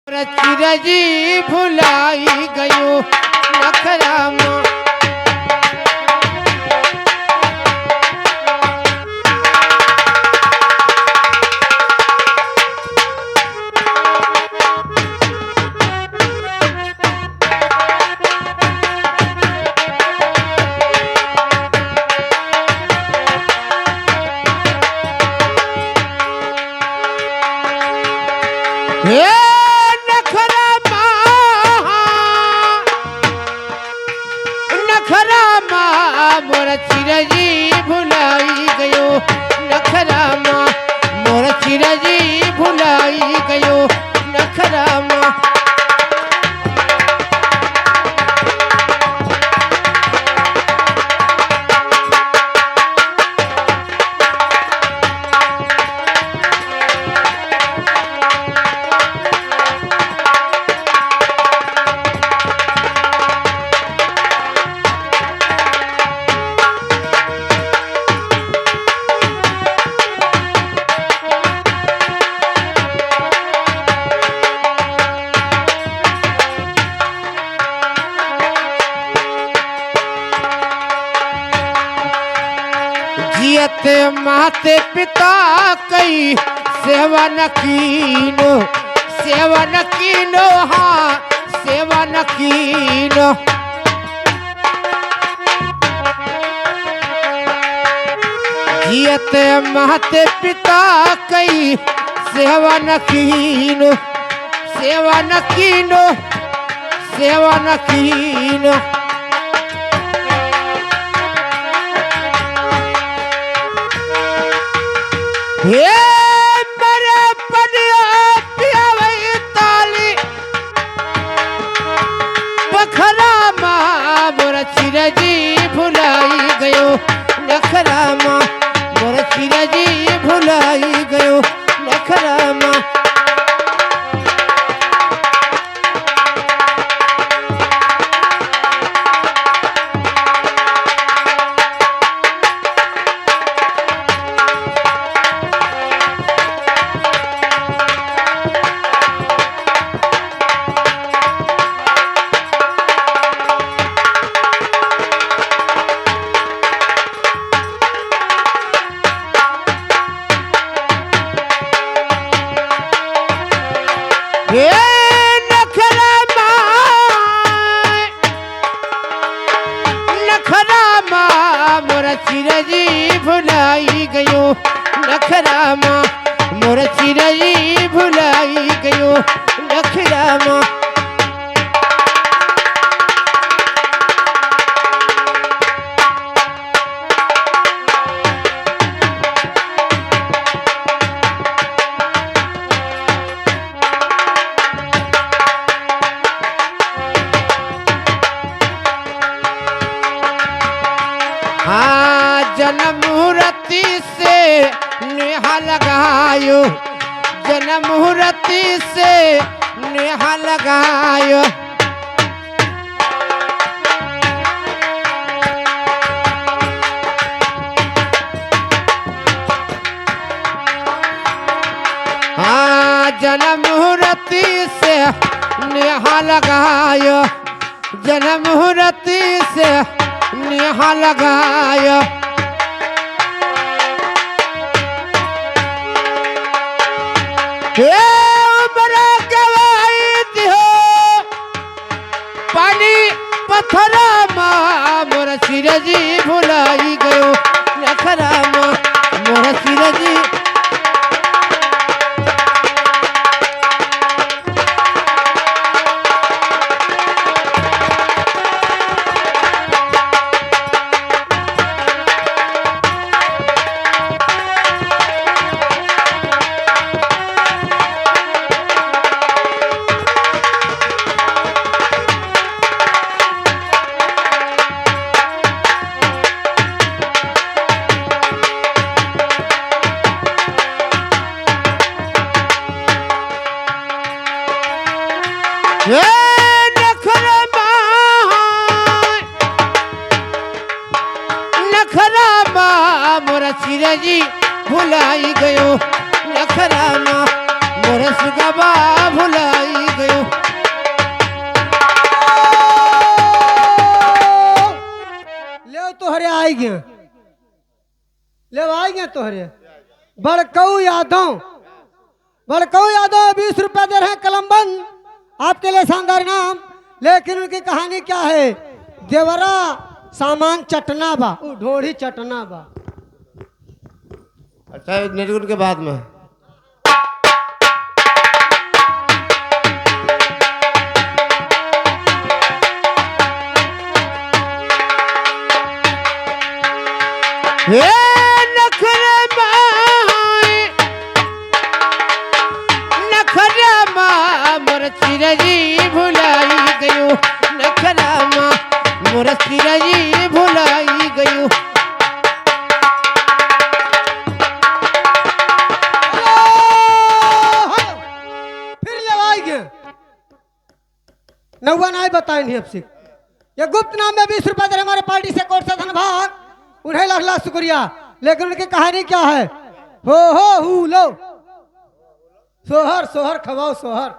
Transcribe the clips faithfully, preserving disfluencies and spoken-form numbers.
चिरजी भुलाई गयो नखरा मा। हे नखरा मा, नखरा मा मोर चिरजी भुलाई गयो। नखरा मा मोर चिरजी भुलाई गयो। नखरा मा। जियत माते पिता कई सेवा न कीनो, सेवा न कीनो, हाँ, सेवा न कीनो। जियत माते पिता कई सेवा न कीनो, सेवा न कीनो, सेवा न कीनो। हे मेरे पनिया पियावई ताली। बखरा मा मोर चिरजी भुलाई गयो। नखरा मा मोर चिरजी भुलाई गयो। नखरा मा। हे नखरा माय, नखरा मा मोर चिरजी भुलाई गयो। नखरा मा मोर चिरजी भुलाई गयो। नखरा मा। हाँ, जनम मुहूर्ति से नेहा लगायो, जनम मुहूर्ति से नेहा लगायो। हाँ, जनम मुहूर्ति से नेहा लगायो, जनम मुहूर्ति से नेहा लगायो। हे उमरा गवाई दिहो, पानी पथरा मा मोर सिरजी भुलाई गयो। नखरा मा मोर सिरजी। हे नखरा मा, नखरा मा मोर सिरजी भुलाई गयो। नखरा मा मोर सुगवा भुलाई गयो। तोहरे। बड़कऊ यादव, बड़कऊ यादव बीस रुपया दे रहे हैं, कलम बंद, आपके लिए शानदार इनाम। लेकिन उनकी कहानी क्या है? देवरा सामान चटना बा, उ ढोढ़ी चटना बा। अच्छा, निर्गुण के बाद में। हे नखरे माई, नखरे माँ मोर चिरई भुलाई गयो, नखरे माँ मोर चिरई भुलाई गयो। फिर लेवाई गए। नौवा नाई बताइन ही अब से। ये गुप्त नाम में बीस रुपए दे रहे हमारे पार्टी से, कोट से धनभाग, उन्हें लाख लाख शुक्रिया। लेकिन उनकी कहानी क्या है? हो हो हू लो, सोहर सोहर खवाओ सोहर।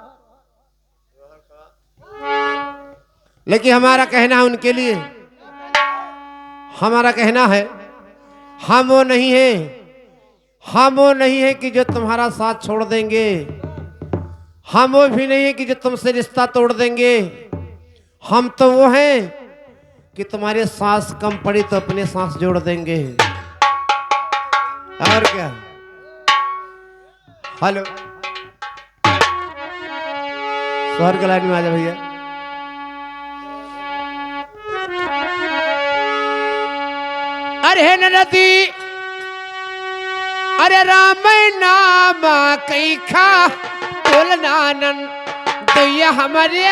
लेकिन हमारा कहना है उनके लिए, हमारा कहना है, हम वो नहीं है हम वो नहीं है कि जो तुम्हारा साथ छोड़ देंगे, हम वो भी नहीं है कि जो तुमसे रिश्ता तोड़ देंगे। हम तो वो हैं कि तुम्हारे सांस कम पड़ी तो अपने सांस जोड़ देंगे। और क्या? हेलो, शहर के लाइन में आ जा भैया। अरे हे ननदी, अरे राम नाम कई खा, बोल नानन दैया हमारे